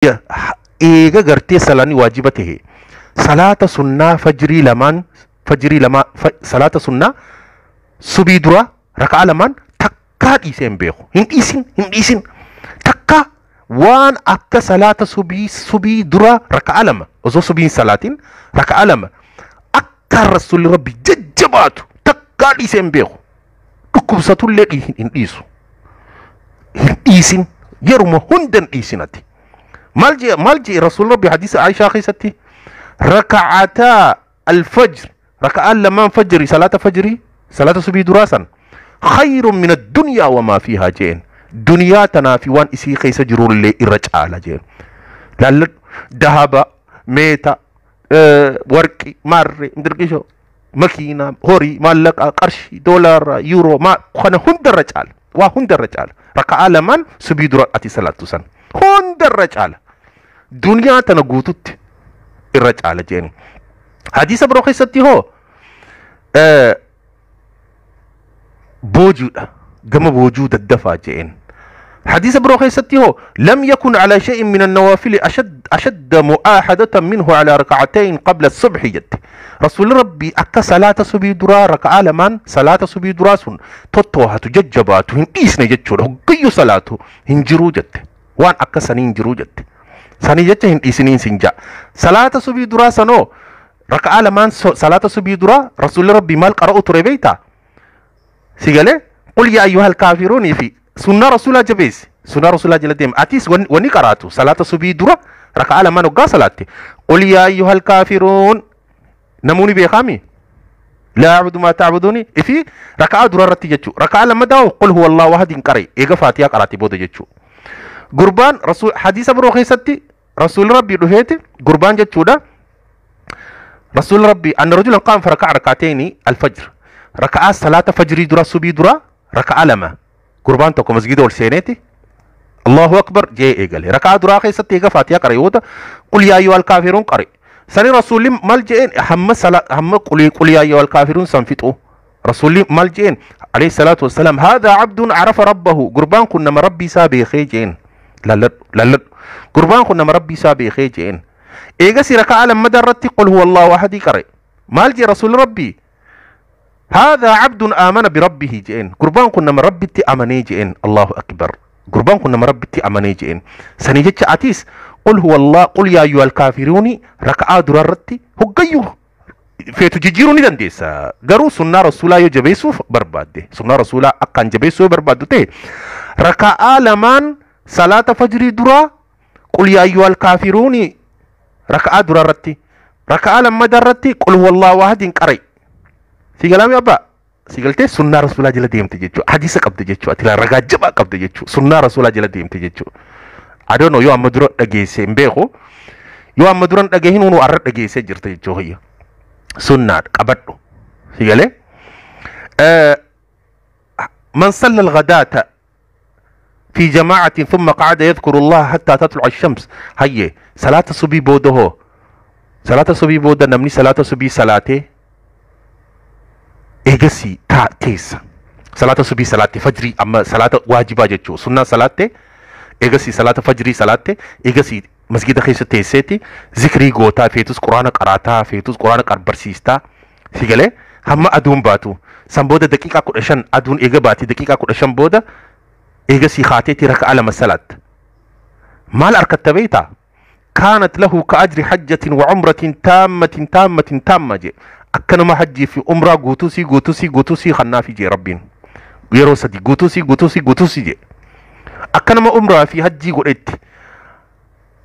Eega gartee salaanni waajiba tahe salaata sunnaa fajrii lamaan, fajrii lama, salaata sunnaa subii dura raka'a lamaan takkaa dhiisee hin beeku. Hin dhiisin, hin dhiisin takkaa. Waan akka salaata subii dura raka'a lama osoo subiin salaatiin raka'a lama akka Rasuulli Rabbi jajjabaatu takkaa dhiisee hin beeku. Dhukkubsatullee hin dhiisu, hin dhiisin, yeruma hunda hin dhiisin. Ati maal jee, maal jee Rasuulli Rabbi hadiisa Aishaa keessatti? Raka'ataa alfajr, raka'aan lamaan fajri, salaata fajrii, salaata subii duraa san, khayrun min addunyaa wamaa fiihaa jeen. Duniyaa tanaa fi waan isii keessa jirullee irra caala jeen. Laalladhu, dahaba, meeta, warqi, maarre, dirqisho, makiinaa, horii, maallaqa, qarshii, doolaara, yuuroo, maa kana hundarra caala. Waa hundarra caala raka'aa lamaan subii dura ati salaattu san hundarra caala, duniyaa tana guututti irra caala jeen. Hadiisa biroo keessatti hoo boojuudha, gama boojuu daddafaa jeen. Hadiisa biroo keessatti hoo لم يكن على شيء من النوافل أشد مؤاحدة منه على ركعتين قبل الصبح jette. Rasuulli Rabbii akka salaata subii duraa raka'aa lamaan salaata subii duraa sun tottoohatu, jajjabaatu hin dhiisne jechuudha. Hoggayyuu salaatu hin jiruu jette, waan akka sanii hin jiruu jette. Sanii jecha hin dhiisiniin sin ja'a. Salaata subii duraa sanoo raka'aa lamaan salaata subii duraa Rasuulli Rabbii maal qara'u ture beeytaa? Si galee? قل يا أيها الكافرون fi sunnaa Rasuulaa jabeessi, sunnaa Rasuulaa jala deema. Atis wanni qaraatu salaata subii dura raka'aa lamaan hoggaa salaatte قل يا أيها الكافرون, namoonni beekaami, لا أعبد ما تعبدون fi raka'aa dura irratti jechuu. Raka'aa lammadaa قل هو الله أحد hin qare, eega Faatiyaa qaraate booda jechuu. Gurbaan rasul hadiisa biroo keessatti Rasuulli Rabbii dhufeeti gurbaan jechuudha. Rasuulli Rabbii أن رجلا قام فركع ركعتين الفجر, raka'aa salaata fajrii dura, subii dura raka'a lama. Gurbaan tokko masgida ol seeneeti الله أكبر jee eegale. Raka'aa duraa keessatti eega Faatiyaa qare yoota قل يا أيها الكافرون qare. Sani Rasuulli maal jeen? Hamma sala hamma قل يا أيها الكافرون san fixu Rasuulli maal jeen عليه الصلاة والسلام؟ هذا عبد عرف ربه, gurbaan kun nama Rabbii isaa beekee jeen. Lalladhu, lalladhu, gurbaan kun nama Rabbii isaa beekee jeen. Eegasi raka'aa lammadaa irratti قل هو الله أحد qare. Maal jee Rasuulli Rabbii? هذا عبد آمن بربه jeen. Gurbaan kun nama Rabbitti amanee jeen. الله أكبر, gurbaan kun nama Rabbitti amanee jeen. Sanii jecha atis قل هو الله, قل يا أيها الكافرون raka'aa dura irratti hoggayyuu feetu jijjiiruu ni dandeessa. Garuu sunnaa Rasuulaa yoo jabeessuuf barbaadde, sunnaa Rasuulaa akkaan jabeessuu yoo barbaaddu ta'e, raka'aa lamaan salaata fajrii duraa قل يا أيها الكافرون raka'aa dura irratti, raka'aa lammadaa irratti قل هو الله أحد qare. Si galaami abbaa? Si galtee? Sunnaa Rasuulaa jala deemte jechuudha. Hadiisa qabde jechuudha. Ati ragaa jabaa qabde jechuudha. Sunnaa Rasuulaa jala deemte jechuudha. Adoonoo yoo amma dura dhageesse hin beeku, yoo amma dura hin dhagahin hunuu arra dhageessee jirta jechuudha. Sunnaa qabadhu. Si galee? من صلى الغداة في جماعة ثم قعد يذكر الله حتى تطلع الشمس. هيا صلاة الصبي بوده، صلاة الصبي بوده namni salaata subii salaatee eegasii taa teessa, salaata subii salaatte, fajrii amma salaata waajibaa jechuu, sunnaa salaatte, eegasii salaata fajrii salaatte, eegasii masgida keessa teesseeti zikrii gootaa, feetus Quraana qaraataa, feetus Quraana barsiistaa. Si galee? Hamma aduun baatu. San booda daqiiqaa 15, aduun eega baate daqiiqaa 15 booda eegasii kaateeti raka'a lama salaatta. Maal arkatta beeytaa? كانت له كأجر حجة وعمرة تامة تامة تامة jee. Akkanuma hajjii fi umraa guutuusii guutuusii guutuusii kannaafi jee Rabbiin. Yeroo sadi guutuusii guutuusii guutuusii jee. Akkanuma umraa fi hajjii godhetti.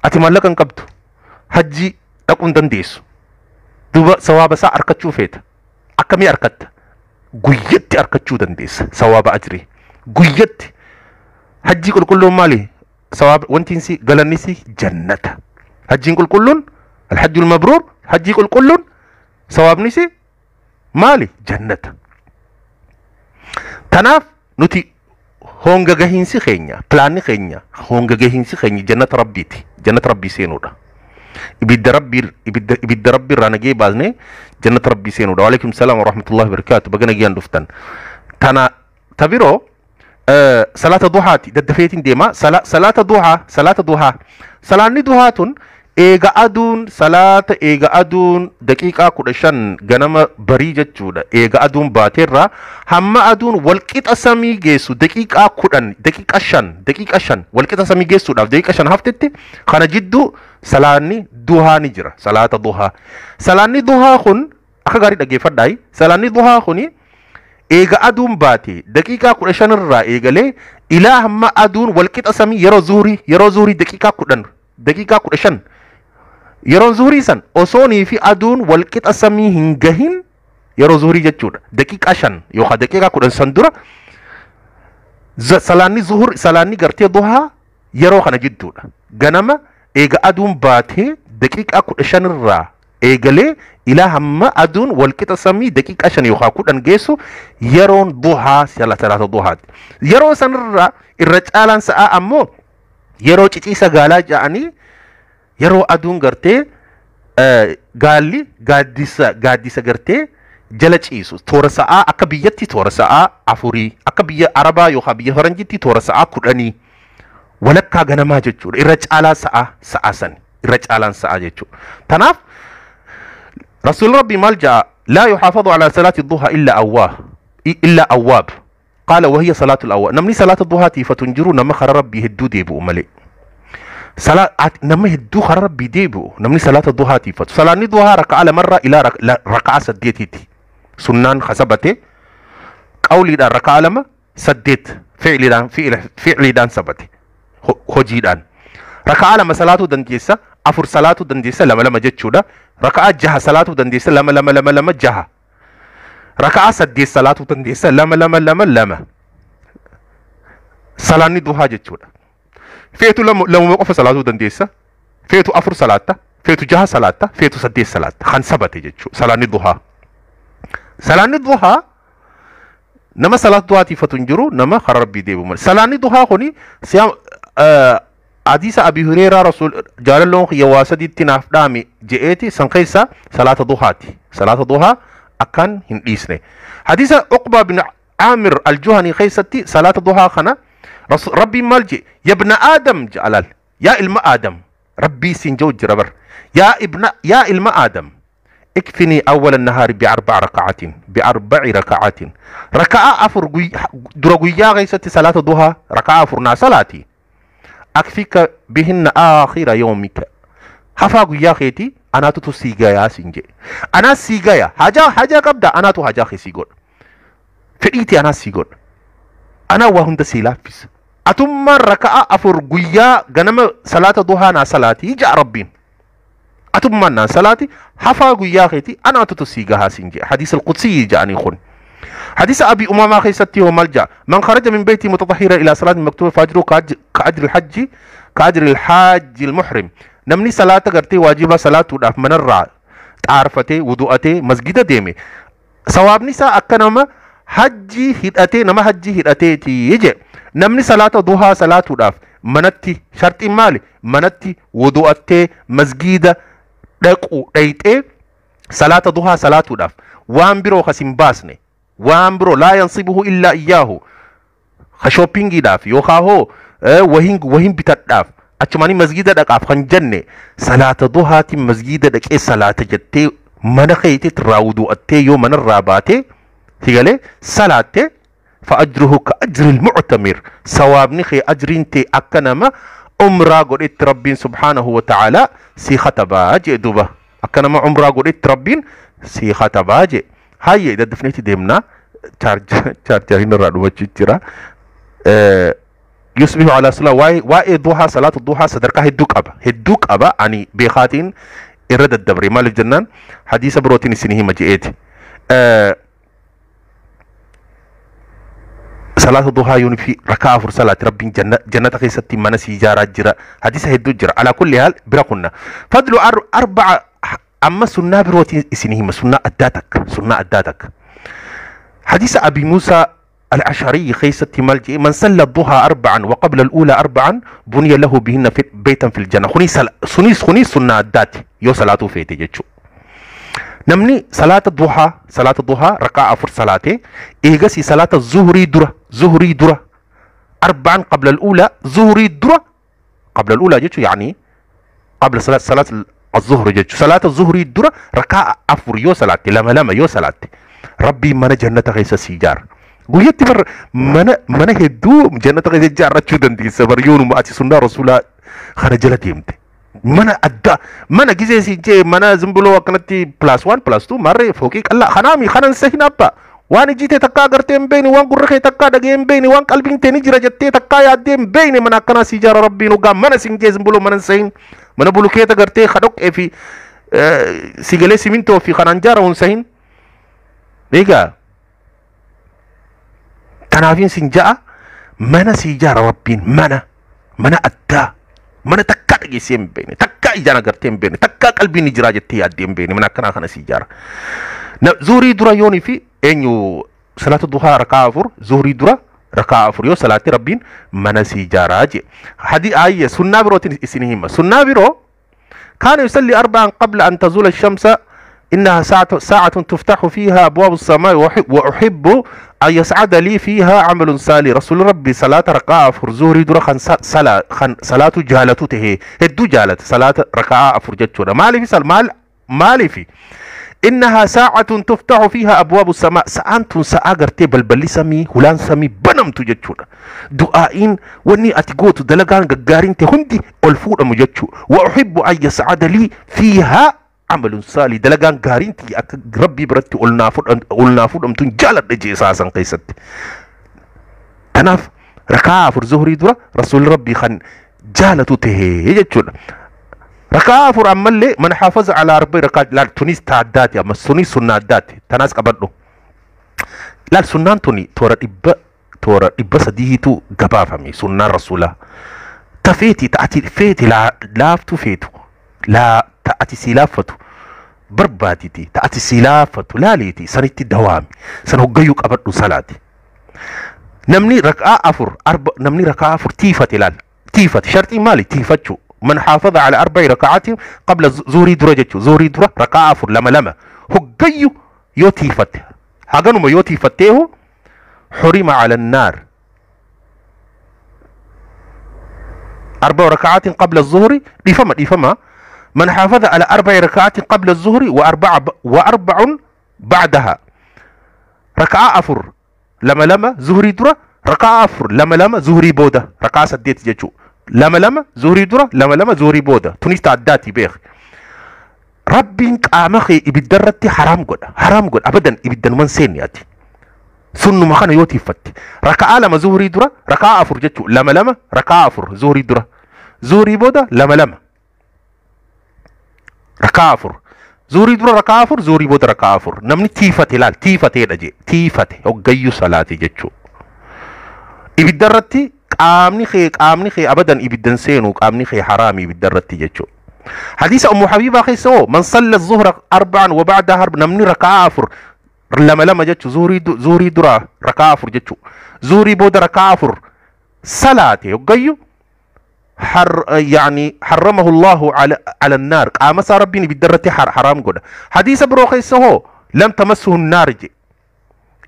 Ati maallaqa hin qabdu, hajjii dhaquu hin dandeessu. Duuba sawaaba isaa arkachuu feeta. Akkamii arkatta? Guyyatti arkachuu dandeessa sawaaba ajrii guyyatti. Hajjii qulqulluun maali? Sawaaba wantiinsi galannisi jannata. Hajjiin qulqulluun, الحج المبرور, hajjii qulqulluun sawaabnisi maali? Jannata. Tanaaf nuti honga gahiinsi keenya, pilaanni keenya, honga gahiinsi keenya jannata Rabbiiti, jannata Rabbii seenuudha. Ibidda Rabbii, ibidda Rabbii irraa nagee baasnee jannata Rabbii seenuudha. وعليكم السلام ورحمة الله وبركاته, baga nagiyaan dhuftan. Tana ta biroo Salaata duhaati daddafeetiin deema. Salaata duhaa, salaata duhaa, salaanni duhaa tun eega aduun salaata, eega aduun daqiiqaa 15 ganama barii jechuudha. Eega aduun baateerraa hamma aduun walqixa samii geessu daqiiqaa 10, daqiiqa 5, daqiiqa 5 walqixa samii geessuudhaaf daqiiqa 5 haftetti, kana jidduu salaanni duhaa ni jira. Salaata duhaa, salaanni duhaa kun akka gaarii dhaggeeffadhaayi. Salaanni duhaa kuni eega aduun baate daqiiqaa 15 irraa eegalee ilaa hamma aduun walqixa samii yeroo zuhurii, yeroo zuhurii daqiiqaa 10, daqiiqaa 15, yeroon zuhurii san osoonii fi aduun walqixa samii hin gahin, yeroo zuhurii jechuudha, daqiiqaa 5 yookaan daqiiqaa 10 san dura salaanni zuhur, salaanni gartee duhaa yeroo kana jidduudha. Ganama eega aduun baatee daqiiqaa 15 irraa eegalee ilaa hamma aduun walqixa samii daqiiqaa 5 yookaan 10 geessu yeroon duhaa salaata duhaati. Yeroo sanirraa irra caalaan sa'aa ammoo yeroo ciciisa gaalaa ja'anii, yeroo aduun gartee gaalli gaaddisa gartee jala ciisu, toora sa'aa akka biyyatti toora sa'aa 4, akka biyya arabaa yookaan biyya faranjitti toora sa'aa 10 walakkaa ganamaa jechuudha. Irra caalaa sa'aa sani irra caalaan sa'aa jechuudha. Tanaaf rasuulli rabbii maal ja'a? Laa yuxaafadu alaa salaati duhaa illa awwaah, illa awwaab. Qaala wahiya salaatu al-awwaab. Namni salaata duhaa tiifatu hin jiru nama karaa rabbii hedduu deebi'u malee. Nama hedduu karaa rabbii deebi'u namni salaata duhaa tiifatu. Salaanni duhaa raka'a lamarraa ilaa raka'a saddeetiiti. Sunnaan kasabate qawliidhaan raka'a lama, saddeet fi'liidhaan, fi'liidhaan sabate, hojiidhaan. Raka'a lama salaatuu dandeessa, afur salaatuu dandeessa, lama lama jechuudha. Raka'a jaha salaatuu dandeessa, lama lama lama lama jaha. Raka'a saddeet salaatuu dandeessa, lama lama lama lama. Salaanni duhaa jechuudha. Feetu lamuma qofa salaatuu dandeessa, feetu afur salaatta, feetu jaha salaatta, feetu saddeet salaatta, kan sabate jechuudha salaanni duhaa. Salaanni duhaa nama salaat duhaatiifatu hin jiru nama karaa rabbii deebi'u malee. Salaanni duhaa kuni hadiisa Abi Hureeraa, rasuul jaalalloon kiyya waa sadiitti naaf dhaame je'eeti, san keessa salaata duhaati. Salaata duhaa akkaan hin dhiisne. Hadiisa Uqbaa bin Aamir Aljuhanii keessatti salaata duhaa kana rabbiin maal jedhe? Yabna Aadam ja'alal, yaa ilma Aadam, rabbii siin jedhu jira bar, yaa ibna, yaa ilma Aadam, اكفني أول النهار بأربع ركعات، بأربع ركعات، ركعة أفر درا قيا غيست صلاة الضحى ركعة أفرنا صلاتي أكفيك بهن آخر يومك. هفا قيا خيتي أنا تتو سيغايا سنجي، أنا سيغايا حاجة حاجة قبدا، أنا تو حاجة خي سيغون فئيتي، أنا سيغون أنا وهند سيلافس أتم ركعة أفر قيا غنم صلاة الضحى نا صلاتي جاء ربين أتمنى صلاتي حفا قيا خيتي أنا تتسيقها سنجي. حديث القدسي جاءني خن. حديث أبي أمامة خيستي وملجأ من خرج من بيته متطهرا إلى صلاة مكتوبة فأجره كأجر الحج، كأجر الحاج المحرم. نمني صلاة قرتي واجبة صلاة وداف من الرع تعرفتي وضوءتي مسجد ديمي ثواب نساء أكنما حجي هدأتي نما حجي هدأتي تيجي. نمني صلاة ضحى صلاة وداف منتي شرط مالي منتي وضوءتي مسجد dhaqu dhayxee salaata duhaa salaatuudhaaf waan biroo kas hin baasne, waan biroo laa yansibuhu illaa iyyaahu, ka shoppingiidhaaf yookaan hoo wahin bitadhaaf achumanii masgida dhaqaaf kan jenne, salaata duhaatiin masgida dhaqee salaata jettee mana keetitti irraa wudu'attee yoo manarraa baatee sigalee salaattee, فأجره كأجر المعتمر، ثوابني خي أجرين تي أكنما عمرة قلت ربين سبحانه وتعالى سي خطبا جي دوبا أكنما عمرة قلت ربين سي خطبا جي. هاي إذا دفنيتي ديمنا charge هنا رادو ترى يصبح على صلاة واي واي ضحى. صلاة الضحى صدرك هدوك أبا هدوك أبا أني بخاتين إرد الدبري مال الجنان حديث بروتين سنه مجيئتي صلاة الضحى يوني في ركعة فر صلاة ربي جنة جنة خيستي منسي جارة جرا حديث هدو جرا. على كل حال برقنا فضل أربعة. أما سنة بروتين سنه سنة أداتك سنة أداتك. حديث أبي موسى الأشعري خيستي مالجي من صلى الضحى أربعا وقبل الأولى أربعا بني له بهن في بيتا في الجنة. خني خني سنة أداتي يو صلاة فيتي جتشو نمني صلاة الضحى، صلاة الضحى ركعة أفر صلاتي إيجاسي صلاة الظهري درة، ظهري درة. 4 قبل الأولى ظهري درة قبل الأولى جتشو يعني قبل صلاة الظهر جتشو صلاة الظهر الدرة ركعة أفر يو صلاة لما لما يو صلاة ربي من جنة غيس سيجار قويت بر من هدو جنة غيس جار رتشو دندي سبر يونو ما أتي سنة رسولا خرج لتيمتي من أدى من جزء سيجي من زنبلو وكنتي بلس 1 بلس 2 مرة فوقيك الله خنامي خنان سهنا با وان جيتي تكا غرتين بيني وان قرخي تكا دغين بيني وان قلبين تني جرا جتي تكا يادين بيني من اكنا سيجار ربي نوغا من سينجي زنبلو من سين من بلوكيتا غرتي خدوك في سيغلي سيمنتو في خنانجار ونسين ديغا تنافين سنجا من سيجار ربي من ادا من تكا دغيسين بيني تكا اجانا غرتين بيني تكا قلبين جرا جتي يادين بيني من اكنا خنا سيجار زوري درا يوني في إنه صلاة الضحى ركعة أفر زهري درا ركعة أفر يو صلاة ربين منسي جاراجي هذه آية سنة برو تنسينهما سنة برو كان يصلي 4 قبل أن تزول الشمس إنها ساعة تفتح فيها أبواب السماء وأحب أن يسعد لي فيها عمل صالح رسول ربي صلاة ركعة أفر زهري درا خن صلاة خن صلاة جالته هدو جالت صلاة ركعة أفر جتشونا مالي في مالي في إنها ساعة تفتح فيها أبواب السماء سأنتم سأغرتي بلبلي سمي هلان سمي بنم تجتشونا دعائين وني أتقوت دلقان قارين تهندي ألفور مجتشو وأحب أن يسعد لي فيها عمل صالح دلقان قارين تي ربي برتي ألنافور أمتن جالت نجي إساسا قيست تناف ركعة فرزهري درا رسول ربي خن جالتو تهي جتشونا ركعة أفر أمالي من حافظ على 4 ركعات لا تونس تعداتي أما سني سنة عداتي تناس قبضو لا سنان توني تورا إبا سديهتو قبافمي سنة رسولة تفيتي تأتي فيتي لا لافتو فيتو لا تأتي سلافتو برباتي تأتي سلافتو لا ليتي سنتي دوامي سنهقيوك أبدو صلاتي نمني ركعة أفر أربع نمني ركعة أفر تيفتي لا تيفتي شرطي مالي تيفتشو من حافظ على 4 ركعات قبل زوري درجته زوري درة ركعة أفر لما لما هجيو يوتيفت هجنو ما يوتيفته حرم على النار 4 ركعات قبل الظهر لفما من حافظ على 4 ركعات قبل الظهر وأربع بعدها ركعة أفر لما لما زهري درة ركعة أفر لما لما زهري بودة ركعة سديت جتشو لما لما زهري درة لما لما زهري بودة تونيس تعداتي بيخ ربي قامخي إبدرتي حرام قد حرام قد أبدا إبدا من سين ياتي سنو ما خانه يوتي فتي ركعة لما زهري درة ركعة أفر جتشو لما لما ركعة أفر زهري درة زهري بودة لما لما ركعة أفر زهري درة ركعة أفر زهري بودة ركعة أفر نمني تيفتي لال تيفتي لجي تيفتي وجيو صلاتي جتشو إبدرتي قامني خي أبدا إبدن سينو قامني خي حرامي إبدرتي جتشو حديث أم حبيبة خي سو من صلى الظهر 4 وبعدها نمني ركعة أفر لما لما جتشو زهري درا ركعة أفر جتشو زهري بود ركعة أفر صلاتي وجيو يعني حرمه الله على النار قام ربي بدرتي حرام قد حديث بروخي سو لم تمسه النار جي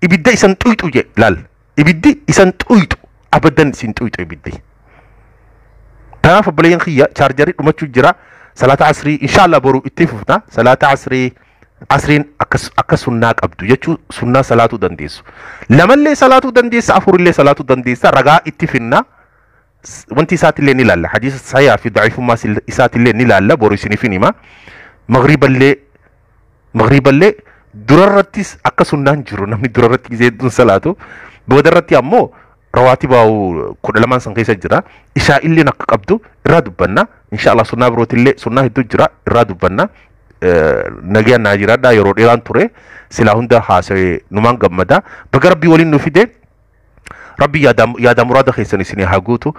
إبدي إسان تويتو جي لال إبدي إسان تويتو أبدا سنتويتو إبدي تناف بلين خيا شارجري ومتشو جرا صلاة عصري إن شاء الله برو اتفقنا صلاة عصري عصرين أكس سناك أبدو يجو سنة صلاة دنديس لما اللي صلاة دنديس أفور اللي صلاة دنديس رجاء اتفقنا وانتي سات اللي نلالا حديث صحيح في ضعيف ما سات اللي نلالا برو سنفيني ما مغرب اللي دررتيس أكس سنان جرو نمني دررتي زيد صلاته بودرتي أمو رواتب أو كل لما سنقيس جرا إشاء اللي نق أبدو رادو بنا إن شاء الله سنة بروت اللي سنة هدو جرا رادو بنا نجيا ناجرا دا يرود إيران توري سلاهون دا حاسي نمان قمدا بقربي ولين نفيده ربي يا دا مراد خيسني سني هاجوتو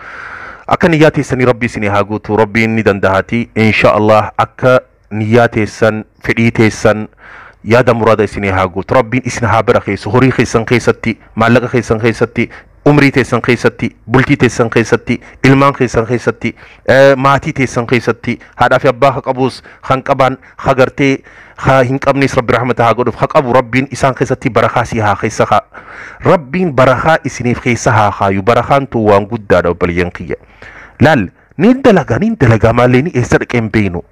أكا نياتي سني ربي سني هاجوتو ربي إني دندهاتي إن شاء الله أكا نياتي سن فديتي سن يا دا مراد سني هاجوت ربي إسن هابر خيس هوري خيسن خيستي معلقة خيسن خيستي Umrii teessan keessatti, bultii teessan keessatti, ilmaan keessan keessatti, maatii teessan keessatti, haadhaa fi abbaa haa qabus, kan qaban, haa gartee haa hin qabnes Rabbi rahmata haa godhuuf, haa qabu Rabbiin isaan keessatti barakaa si haa keessa haa. Rabbiin barakaa isiniif keessa haa kaayu. Barakaan tun waan guddaadha obboleeyyan kiyya. Laal, niin dalagaa, niin dalagaa maallee ni eessa dhaqee hin beeknu.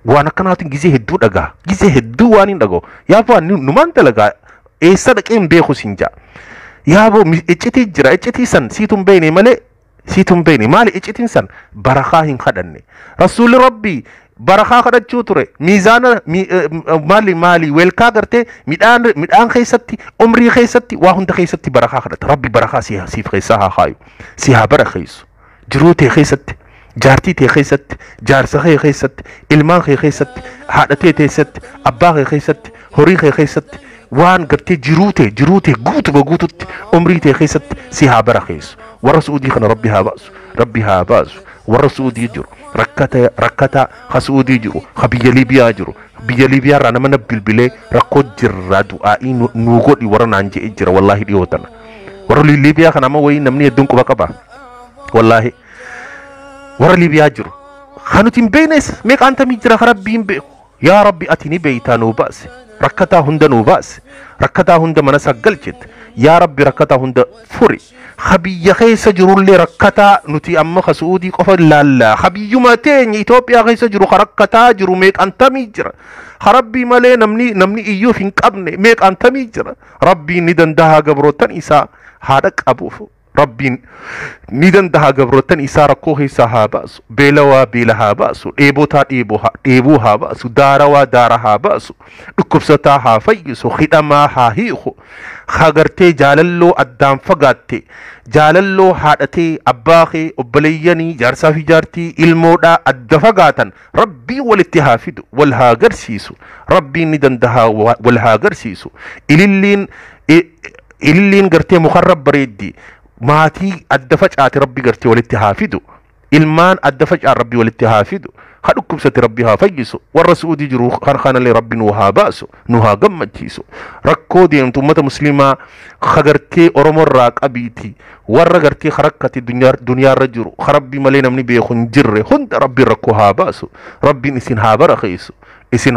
Waan akkanaatiin gizee hedduu dhagaa, gizee hedduu waan hin dhaga'u. Yaa numaan dalagaa eessa dhaqee hin beeku siin ja'a. Yaaboo iccitii jira, iccitii san siitu hin beekne malee, siitu hin beekne. Maali iccitiin san? Barakaa hin kadhanne. Rasuulli Rabbii barakaa kadhachuu ture. Miizaana maali maali weelkaa gartee midhaan keessatti, umrii keessatti, waa hunda keessatti barakaa kadhata. Rabbi barakaa siif keessaa haa kaayu, si haa barakeessu. Jiruu tee keessatti, jaartii tee keessatti, jaarsa kee keessatti, ilmaan kee keessatti, haadha tee keessatti, abbaa kee keessatti, horii kee keessatti, waan gartee jiruu tee, jiruu tee guutuma guututti umrii tee keessatti si haa barakeessu. Warra Su'uudii kana Rabbi haa baasu, Rabbi haa baasu. Warra Su'uudii jiru, rakkata, rakkata ha Su'uudii jiru, ha biyya Liibiyaa jiru, biyya Liibiyaa irraa nama na bilbilee rakkoo jirra du'aa'ii nuu godhi warra naan je'e jira wallaahi dhiyoo tana. Warra Liibiyaa kana amma wayii namni hedduun quba qaba. Wallaahi warra Liibiyaa jiru. Kan nuti hin beeknes meeqaan tamii jira ka Rabbii hin beeku. Yaa Rabbi ati ni beeytaa nuu baase. Rakkataa hunda nuu baase. Rakkataa hunda mana isaa galchite. Yaa Rabbi rakkataa hunda furi. Ha biyya keessa jirullee rakkataa nuti amma ka Su'uudii qofa laallaa. Ha biyyuma teenya Itoophiyaa keessa jiru ka rakkataa jiru meeqaan tamii jira. Ha Rabbii malee namni iyyuuf hin qabne meeqaan tamii jira. Rabbiin ni danda'a gabrootan isaa haadha qabuuf. Rabbiin ni danda'a gabrootan isaa rakkoo keessaa haa baasu. Beelawaa beela haa baasu. Dheebotaa dheebuu haa baasu. Daarawaa daara haa baasu. Dhukkubsataa haa fayyisu. Hidhamaa haa hiiku. Haa gartee jaalalloo addaan fagaatte. Jaalalloo haadhatee, abbaa kee, obboleeyyanii, jaarsaa fi jaartii, ilmoodhaa adda fagaatan. Rabbiin walitti haa fidu. Wal haa agarsiisu. Rabbiin ni danda'a wal haa agarsiisu. Ililliin gartee mukarra bareeddi. Maatii adda facaate Rabbi gartee walitti haa fidu. Ilmaan adda facaan Rabbi walitti haa fidu. Ha dhukkubsate Rabbi haa fayyisu. Warra Su'uudii jiru kanallee Rabbi nu haa baasu, nu haa gammachiisu. Rakkoo deemtu uummata musliimaa ha gartee Oromoo irraa qabiiti. Warra gartee harakkate duniyaarra jiru ha Rabbi malee namni beeku hin jirre hunda Rabbiin rakkoo haa baasu. Rabbiin isin haa barakeessu. Isin